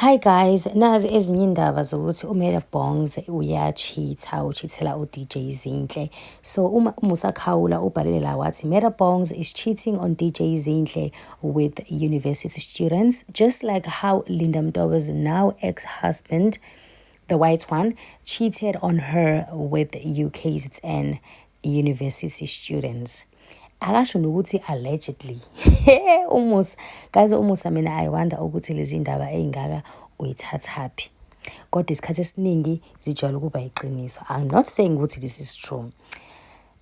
Hi guys, nazi ezinye indaba zokuthi uMurdah Bongz uya-cheat-a, u-cheat-ela u-DJ Zinhle. So uma uMusa Khawula ubhalele la wathi, "Murdah Bongz is cheating on DJ Zinhle with university students, just like how Linda Mtoba's now ex-husband, the white one, cheated on her with UKZN university students." Akasho nokuthi allegedly. UMusa, guys, uMusa, mina I wonder ukuthi lezi ndaba ey'ngaka uyithathaphi. Kodwa isikhathi esiningi zijwayele ukuba yiqiniso. I'm not saying ukuthi this is true.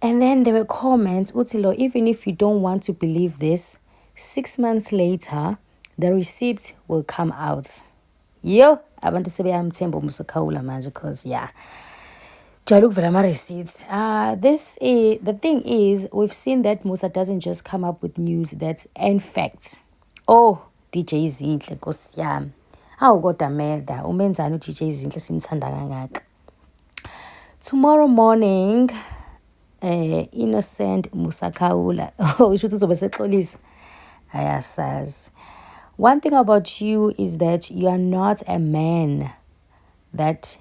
And then there were comments, uthi lo, "Even if you don't want to believe this, 6 months later, the receipt will come out." Yo, abantu sebeyamthemba uMusa Khawula manje, 'cause yeah. Jwayele ukuvela ama-receipts. This is, the thing is, we've seen that Musa doesn't just come up with news that's in fact. Oh, DJ Zinhle, Nkosi yami. Hawu kodwa Murdah, umenzani u-DJ Zinhle simthanda kangaka? Tomorrow morning, Innocent Musa Khawula. Usho ukuthi uzobe sexolisa. Ayasazi. "One thing about you is that you are not a man that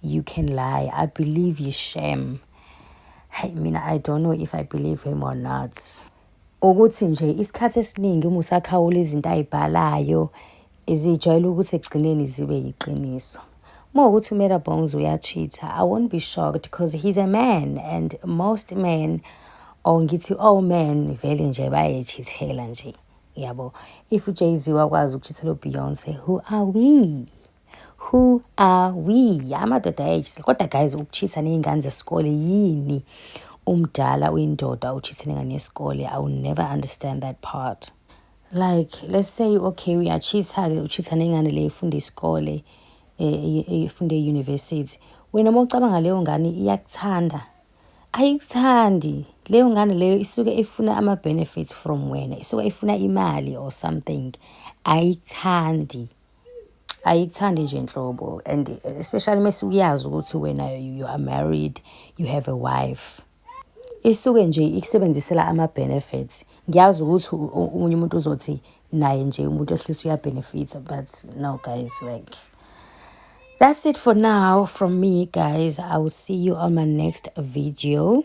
you can lie. I believe you, shame." Hey, mina, I don't know if I believe him or not. Ukuthi nje isikhathi esiningi uMusa Khawula izinto ayibhalayo zijwayele ukuthi ekugcineni zibe yiqiniso. Uma ukuthi uMurdah Bongz uya-cheat-a, I won't be shocked because he's a man and most men, or ngithi all men, vele nje bayayi-cheat-ela nje. Yabo. If uJay-Z wakwazi uku-cheat-ela uBeyonce, who are we? Who are we? Amadoda ayayi-cheat-ela. Kodwa guys, uku-cheat-a ney'ngane zesikole yini? Umdala uyindoda u-cheat-e nengane yesikole. I will never understand that part. Like, let's say, okay, uya-cheat-a-ke, u-cheat-a nengane le efunda isikole, efunda e-university. Wena uma ucabanga, leyo ngane iyakuthanda? Ayikuthandi. Leyo ngane leyo isuke ifuna ama-benefits from wena, isuke ifuna imali or something. Ayikuthandi, ayikuthandi nje nhlobo, and especially mase uyazi ukuthi wena you are married, you have a wife. Isuke nje ikusebenzisela ama-benefits. Ngiyazi ukuthi omunye umuntu uzothi naye nje umuntu wesilisa uya-benefit-a, but no guys, like, that's it for now from me, guys. I will see you on my next video.